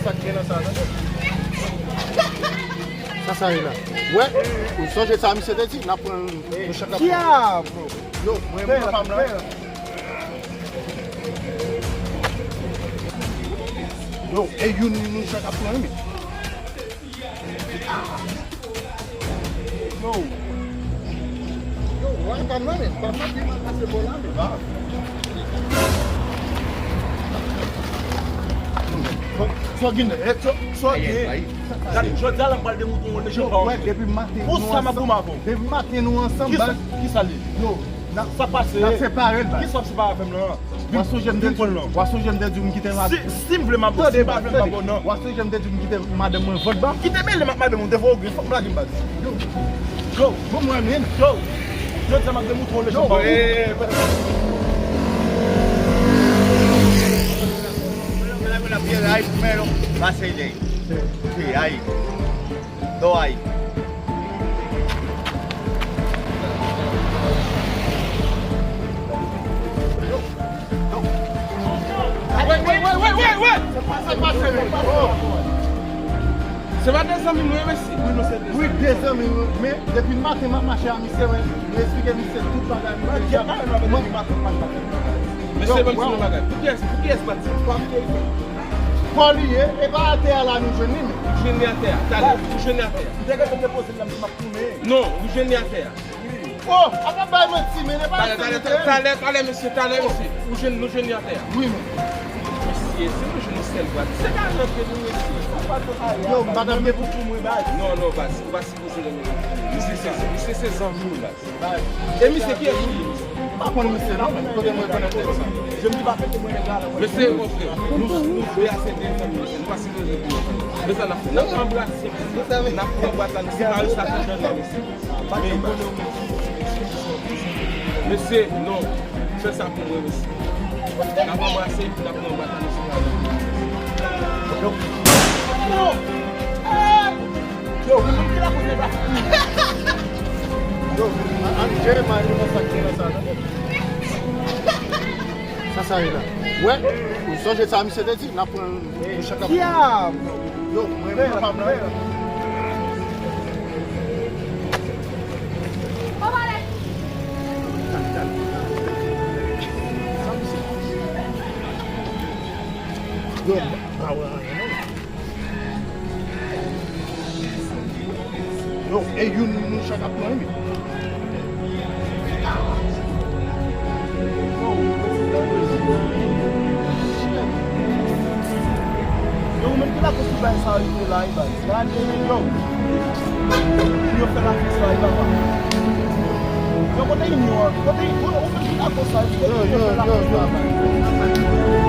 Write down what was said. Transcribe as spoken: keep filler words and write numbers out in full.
Sa k gen nan sa, tande. Sa, sa ye la. Wè, ou sonje sa misye te di, n ap pran nou chak ap pran. Yo, mwen, mwen, pa m la. Yo, e youn nou chak ap pran, wi. Yo. Yo, wè, pa m la, men. Pa m la, pi mal pase bò la, men. Bon, sa w gen, eh, sa, sa w gen. Gade, jodi a la, m pral demontre w lejann pa w. Pou sa m ap goumen avè w. Depi maten nou ansanm, baz. Kisa l ye? Yo, n ap, sa pase? N ap separe l, baz. Kisa w ap separe avè m lan? W ap sonje m te di w, w ap sonje m te di w m kite madanm. Si, si m vle m ap bon, si m pa vle m pa bon, non. W ap sonje m te di w m kite madanm mwen vòt ba m. Kite mele m ak madanm ou, te fè w gri, fòk m lage m, baz. Yo. Yo. Bon, mwen menm. Yo. Jodi a m ap demontre w lejann pa w. Yo, eh, eh, eh. Pase lè. Se, se, ay. Dò ay. Wè, wè, wè, wè, wè, wè! Se pa, se pa, se pa. Se pa de zanmi nou ye, mesye? Wi, nou se de zanmi. Wi, de zanmi, wi. Men, depi maten, m ap mache a misye, wi. Nou esplike misye tout bagay, misye. Mwen, mwen, mwen, mwen, mwen. Mesye, ban m di nou bagay. Pou kiyès, pou kiyès pati? Pa m te. Kò li ye, e pa atè a la nou jwenn li, men. Ou jwenn li atè a, talè, ou jwenn li atè a. M te gentan depoze l la, m di m ap tounen. Non, ou jwenn li atè a. Oh, apa bay manti, men e pa talè, talè, talè, talè, mesye, talè, mesye. Ou jwenn, nou jwenn li atè a. Wi, men. Mesye, si nou jwenn yon sèl bwa, se ka rantre nou, mesye. Yo, m pa t ap gen pou, pou mwen, baz. Non, non, baz, ou pa sipoze renmen misye. Misye se, misye se zanmi w, baz. E misye kiyès ou ye, misye? M pa konn misye non, men kote mwen konnen misye sa. Mesye, mon frè, nou, nou dwe aksepte zanmi, mesye. Nou pa sipoze di nou zanmi. Men sa n ap fè? N ap anbrase, mesye. N ap pran bwat la, nou separe sa nan men, mesye. Men, mesye, non. Fè sa pou mwen, mesye. N ap anbrase, epi n ap pran bwat la, nou separe. Yo, yo, moun ki la koze la. Yo, an jere mari nou nan sa k gen nan sa, tande. Sa, sa ye la. Wè, ou sonje sa misye te di, n ap pran nou chak ap pran. Yo, mwen, mwen, pa m la. Yo, pa wè anyen, non. Yo, e youn nou chak ap pran, wi. Yo, ou menm ki lakoz tout bagay sa rive la, wi, baz. Gade, yo. Pou yo fè lafi sa, wi, papa. Yo, kote inyon an? Kote, ou, ou menm ki lakoz sa, wi. Kote inyon fè lafi sa?